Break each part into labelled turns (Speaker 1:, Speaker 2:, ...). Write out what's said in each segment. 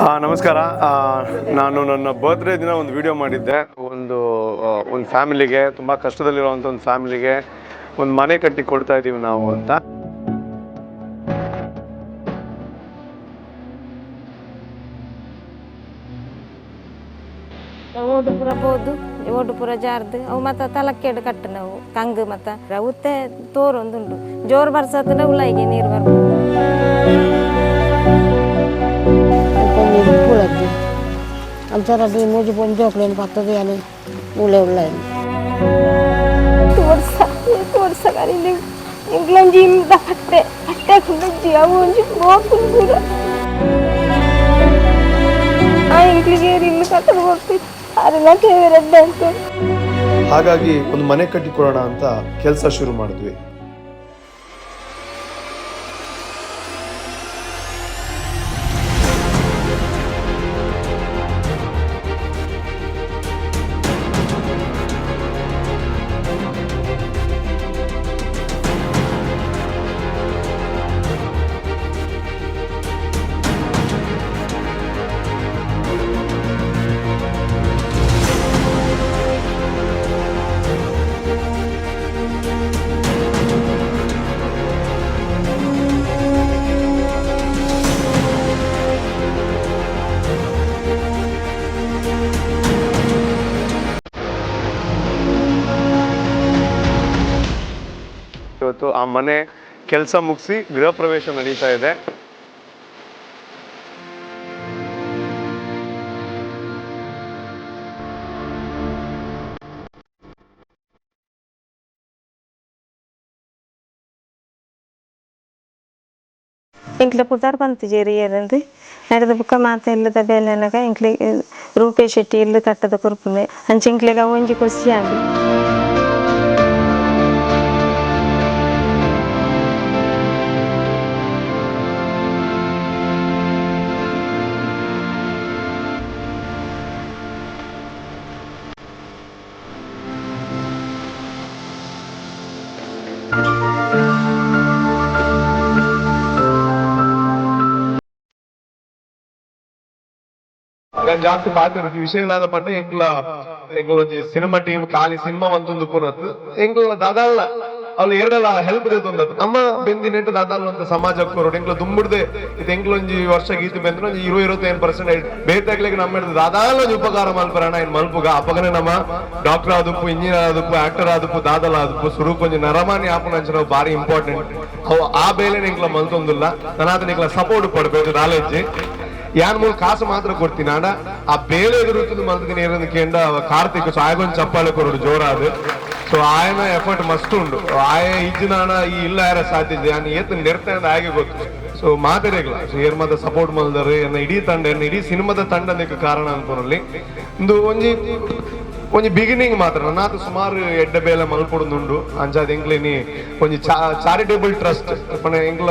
Speaker 1: ನಮಸ್ಕಾರ. ನಾನು ನನ್ನ ಬರ್ತ್ಡೇ ದಿನ ಒಂದು ವಿಡಿಯೋ ಮಾಡಿದ್ದೆ. ಒಂದು ಒಂದು ಫ್ಯಾಮಿಲಿಗೆ, ತುಂಬ ಕಷ್ಟದಲ್ಲಿರುವಂಥ ಒಂದು ಫ್ಯಾಮಿಲಿಗೆ ಒಂದು ಮನೆ ಕಟ್ಟಿ ಕೊಡ್ತಾ ಇದ್ದೀವಿ ನಾವು ಅಂತ.
Speaker 2: ಓಡು ಪೂರ ಪೋದು, ಓಡು ಪೂರ ಜಾರ್ದು, ಅವು ಮತ್ತೆ ತಲಕ್ಕೆಡು ಕಟ್ಟು ನಾವು ಕಂಗು ಮತ್ತು ಉತ್ತೆ ತೋರೊಂದುಂಟು. ಜೋರು ಬರ್ಸತ್ತಂದ್ರೆ ಉಲಾಯಿಗೆ ನೀರು ಬರ್ಬೋದು.
Speaker 3: ಅಲ್ಪೊಂಜಿ ಉಪ್ಪುಳದ್ದು ಅಂಚರಡ್ಡಿ ಮೂಜಿ ಪೊಂಜೋಕ್ಲೇನು ಪತ್ತದ ಯಾನು ಮೂಲೆ ಉಳ್ಳಾಯನ್.
Speaker 2: ವರ್ಷ ವರ್ಷ ಇಂಗ್ಲೊಂಜಿ ಇಲ್ದ ಪಟ್ಟೆ ಪಟ್ಟೆ ಕುಂಡೊಂಜಿ, ಅವು ಒಂಜಿ ಗೋಪುನ್ ಪೂರ. ಆ ಇಂಕ್ಲಿಗೆ ಇಲ್ಲು ಕಟ್ಟದು ಕೊಡ್ತಿತ್ತು ಅದನ್ನ ರೆಡ್ಡೆ ಅಂತ.
Speaker 1: ಹಾಗಾಗಿ ಒಂದು ಮನೆ ಕಟ್ಟಿಕೊಡೋಣ ಅಂತ ಕೆಲಸ ಶುರು ಮಾಡಿದ್ವಿ. ಇವತ್ತು ಆ ಮನೆ ಕೆಲಸ ಮುಗಿಸಿ ಗೃಹ ಪ್ರವೇಶ ನಡೀತಾ ಇದೆ.
Speaker 2: ಎಂಕ್ಲೆ ಪುದರ್ ಪಂತಿಜೆರ್ ಏರಂದು ನಡೆದ ಬುಕ್ಕ ಮಾತ ಇಲ್ಲದ ಬೇಲೆನಗ ಎಂಕ್ಲೆ ರೂಪೇಶ್ ಶೆಟ್ಟಿ ಇಲ್ಲು ಕಟ್ಟದ ಕೊರ್ಪುನೆ ಅಂಚ ಎಂಕ್ಲೆಗ ಒಂಜಿ ಖುಷಿ ಆಂಡ್.
Speaker 1: ನಾನು ಜಾಸ್ತಿ ಮಾತಾಡೋದು ವಿಷಯ ಇಲ್ಲದ ಪಂಡ, ಎಂಕ್ಲ ಎಂಕ್ಲ ಒಂಜಿ ಸಿನಿಮಾ ಟೀಮ್ ಖಾಲಿ ಸಿನಿಮಾ ಒಂತೊಂದು ಪೂರತ್ ಎಂಕ್ಲ ದಾದಾಲ್ಲ ಅವ್ಲು ಎರಡಲ್ಲ ಹೆಲ್ಪ್ ದೆತ್ತೊಂದತ್ತು. ನಮ್ಮ ಬೆಂದಿನೆಟ್ಟು ದಾದಾಲ್ ಅಂತ ಸಮಾಜ ಕೊರಡು ಎಂಕ್ಲ ದುಂಬುಡ್ದೆ ಇದು. ಎಂಕ್ಲ ಒಂಜಿ ವರ್ಷ ಗೀತೆ ಬೆಂದ್ರೆ ಒಂಜಿ 20-25% ಬೇತಾಗ್ಲಿಕ್ಕೆ ನಮ್ಮ ಹಿಡ್ದು ದಾದಾಲ ಒಂಜಿ ಉಪಕಾರ ಮಲ್ಪರಣ ಇನ್ ಮಲ್ಪುಗ. ಅಪಗನೆ ನಮ್ಮ ಡಾಕ್ಟರ್ ಆದುಪ್ಪು, ಇಂಜಿನಿಯರ್ ಆದುಪ್ಪು, ಆಕ್ಟರ್ ಆದುಪ್ಪು, ದಾದಲ ಆದುಪ್ಪು, ಸುರೂಪ್ ಒಂಜಿ ನರಮಾನಿ ಆಪುನ ಬಾರಿ ಇಂಪಾರ್ಟೆಂಟ್. ಅವು ಆ ಬೇಲೆ ಎಂಕ್ಲ ಮಲ್ತೊಂದಿಲ್ಲ. ನನಾದ ನಿಕ್ಲ ಸಪೋರ್ಟ್ ಪಡ್ಬೇಕು. ನಾಲೆಜ್ ಯಾನ್ ಮೂಲ ಕಾಸು ಮಾತ್ರ ಕೊಡ್ತೀನಿ ಆಂಡ ಆ ಬೇಳೆ ಎದುರುತ್ತದೆ ಮಲ್ತಿನ ಏರಂದು ಕೇಂಡ ಕಾರ್ತಿಕ್. ಸೊ ಆಯಗೊಂದು ಚಪ್ಪಾಳೆ ಕೊರಡು ಜೋರಾದು. ಸೊ ಆಯನ ಎಫರ್ಟ್ ಮಸ್ತ್ ಉಂಡು. ಆಯ ಇಜ್ಜಿನಾಣ ಈ ಇಲ್ಲ ಯಾರ ಸಾಧ್ಯ ಇದೆ. ಯಾನ್ ಏತ್ ನೆರ್ತಾಂಡ ಆಗೆ ಗೊತ್ತು. ಸೊ ಮಾತೆರೆಗ್ಲ, ಸೊ ಏರ್ ಮಾತ ಸಪೋರ್ಟ್ ಮಲ್ದರು, ಎನ್ನ ಇಡೀ ತಂಡ, ಎನ್ನ ಇಡೀ ಸಿನಿಮಾದ ತಂಡದಕ್ಕೆ ಕಾರಣ ಅನ್ಕೊನಲ್ಲಿ. ಇಂದು ಒಂಜಿ ಒಂಜಿ ಬಿಗಿನಿಂಗ್ ಮಾತ್ರ. ನನ್ನಾತ ಸುಮಾರು ಎಡ್ಡೆ ಬೇಲೆ ಮಲ್ಪೊಡುಂದುಂಡು. ಅಂಚಾದ್ ಎಂಕ್ಲೇನಿ ಒಂಜಿ ಚಾರಿಟೇಬಲ್ ಟ್ರಸ್ಟ್ ಪಂಡ ಎಂಕ್ಲ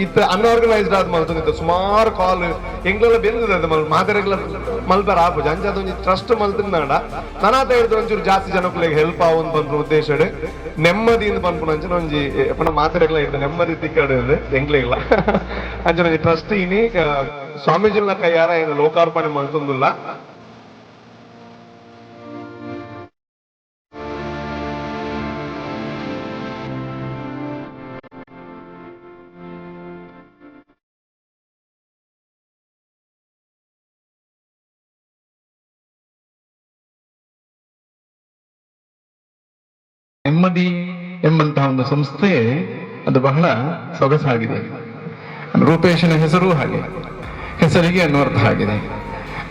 Speaker 1: ಇತ್ತ ಅನ್ಆರ್ಗನೈಸ್ಡ್ ಆದ್ ಮಲ್ತೊಂದಿತ್ತ. ಸುಮಾರು ಕಾಲ್ ಎಂಕ್ಲೆಲ್ಲ ಬೆಂದದ ಅದು ಮಲ್ ಮಾತೆರೆಗ್ಲ ಮಲ್ಪರ ಆಪುಜಿ. ಅಂಚಾದ್ ಒಂಜಿ ಟ್ರಸ್ಟ್ ಮಲ್ತಿಂದಾಂಡ ನನಾತ ಹಿಡ್ದು ಒಂಚೂರು ಜಾಸ್ತಿ ಜನಕ್ಕುಲೆಗ್ ಹೆಲ್ಪ್ ಆವೊಂದು ಪನ್ಪುನ ಉದ್ದೇಶಡ್, ನೆಮ್ಮದಿಯಿಂದ ಪನ್ಪುನ ಅಂಚನ ಒಂಜಿ ಪಂಡ ಮಾತೆರೆಗ್ಲ ಇತ್ತ ನೆಮ್ಮದಿ ತಿಕ್ಕಡ್ ಎಂಕ್ಲೆಗ್ಲ. ಅಂಚನ ಒಂಜಿ ಟ್ರಸ್ಟ್ ಇನಿ ಸ್ವಾಮೀಜಿನ ಕೈಯಾರ ಏನು ಲೋಕಾರ್ಪಣೆ ಮಲ್ತೊಂದುಲ್ಲ.
Speaker 4: ನೆಮ್ಮದಿ ಎಂಬಂತಹ ಒಂದು ಸಂಸ್ಥೆ ಅದು ಬಹಳ ಸೊಗಸಾಗಿದೆ. ರೂಪೇಶನ ಹೆಸರು ಹಾಗೆ, ಹೆಸರಿಗೆ ಅನ್ವರ್ಥ ಆಗಿದೆ.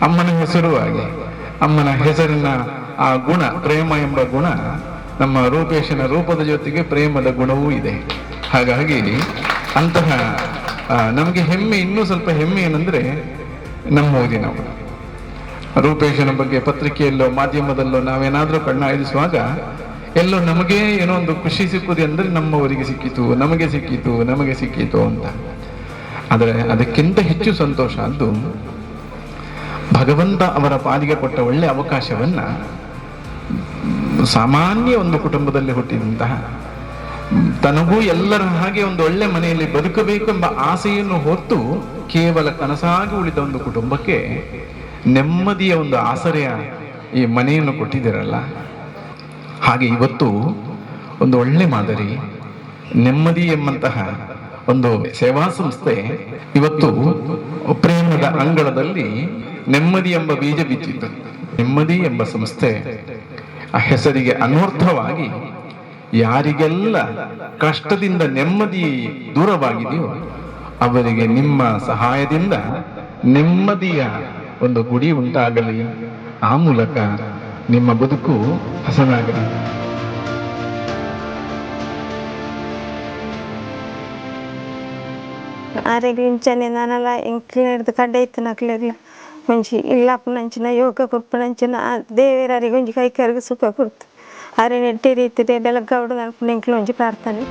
Speaker 4: ಅಮ್ಮನ ಹೆಸರು ಹಾಗೆ, ಅಮ್ಮನ ಹೆಸರಿನ ಆ ಗುಣ, ಪ್ರೇಮ ಎಂಬ ಗುಣ ನಮ್ಮ ರೂಪೇಶನ ರೂಪದ ಜೊತೆಗೆ ಪ್ರೇಮದ ಗುಣವೂ ಇದೆ. ಹಾಗಾಗಿ ಅಂತಹ ನಮಗೆ ಹೆಮ್ಮೆ, ಇನ್ನೂ ಸ್ವಲ್ಪ ಹೆಮ್ಮೆ ಏನಂದ್ರೆ ನಮ್ಮ ಊರಿನವರು. ರೂಪೇಶನ ಬಗ್ಗೆ ಪತ್ರಿಕೆಯಲ್ಲೋ ಮಾಧ್ಯಮದಲ್ಲೋ ನಾವೇನಾದ್ರೂ ಕಣ್ಣಾಯಿಸುವಾಗ ಎಲ್ಲೋ ನಮಗೆ ಏನೋ ಒಂದು ಖುಷಿ ಸಿಕ್ಕುದು ಅಂದ್ರೆ ನಮ್ಮವರಿಗೆ ಸಿಕ್ಕಿತು, ನಮಗೆ ಸಿಕ್ಕಿತು, ನಮಗೆ ಸಿಕ್ಕಿತು ಅಂತ. ಆದರೆ ಅದಕ್ಕಿಂತ ಹೆಚ್ಚು ಸಂತೋಷ ಅದು ಭಗವಂತ ಅವರ ಪಾಲಿಗೆ ಕೊಟ್ಟ ಒಳ್ಳೆ ಅವಕಾಶವನ್ನ ಸಾಮಾನ್ಯ ಒಂದು ಕುಟುಂಬದಲ್ಲಿ ಹುಟ್ಟಿದಂತಹ ತನಗೂ ಎಲ್ಲರ ಹಾಗೆ ಒಂದು ಒಳ್ಳೆ ಮನೆಯಲ್ಲಿ ಬದುಕಬೇಕು ಎಂಬ ಆಸೆಯನ್ನು ಹೊತ್ತು ಕೇವಲ ಕನಸಾಗಿ ಉಳಿದ ಒಂದು ಕುಟುಂಬಕ್ಕೆ ನೆಮ್ಮದಿಯ ಒಂದು ಆಸರೆಯ ಈ ಮನೆಯನ್ನು ಕೊಟ್ಟಿದ್ದೀರಲ್ಲ. ಹಾಗೆ ಇವತ್ತು ಒಂದು ಒಳ್ಳೆ ಮಾದರಿ ನೆಮ್ಮದಿ ಎಂಬಂತಹ ಒಂದು ಸೇವಾ ಸಂಸ್ಥೆ ಇವತ್ತು ಪ್ರೇಮದ ಅಂಗಳದಲ್ಲಿ ನೆಮ್ಮದಿ ಎಂಬ ಬೀಜ ಬಿತ್ತಿತ್ತು. ನೆಮ್ಮದಿ ಎಂಬ ಸಂಸ್ಥೆ ಆ ಹೆಸರಿಗೆ ಅನ್ವರ್ಥವಾಗಿ ಯಾರಿಗೆಲ್ಲ ಕಷ್ಟದಿಂದ ನೆಮ್ಮದಿ ದೂರವಾಗಿದೆಯೋ ಅವರಿಗೆ ನಿಮ್ಮ ಸಹಾಯದಿಂದ ನೆಮ್ಮದಿಯ ಒಂದು ಗುಡಿ ಉಂಟಾಗಲಿ, ಆ ಮೂಲಕ ನಿಮ್ಮ ಬದುಕು ಹಸನಾಗಲಿ.
Speaker 2: ಆರೆಗ್ ಇಂಚನೆ ನನಲ ಎಂಕ್ಲೆರ್ದ್ ಕಡೆ ಇತ್ತಿನಕ್ಲೆಗ್ಲ ಒಂಜಿ ಇಲ್ಲಪ್ಪುನಂಚಿನ ಯೋಗ ಕೊರ್ಪುನಂಚಿನ ದೇವೆರ್ ಅರೆಗ್ ಒಂಜಿ ಕೈಕಾರ್ಗ್ ಸುಖ ಕೊರ್ತು ಅರೆನ ಎಡ್ಡೆ ರೀತಿಡ್ ಬೆಳಗಾವಡ್ ಪನ್ಪುನ ಎಂಕ್ಲೆ ಒಂಜಿ ಪ್ರಾರ್ಥನೆ.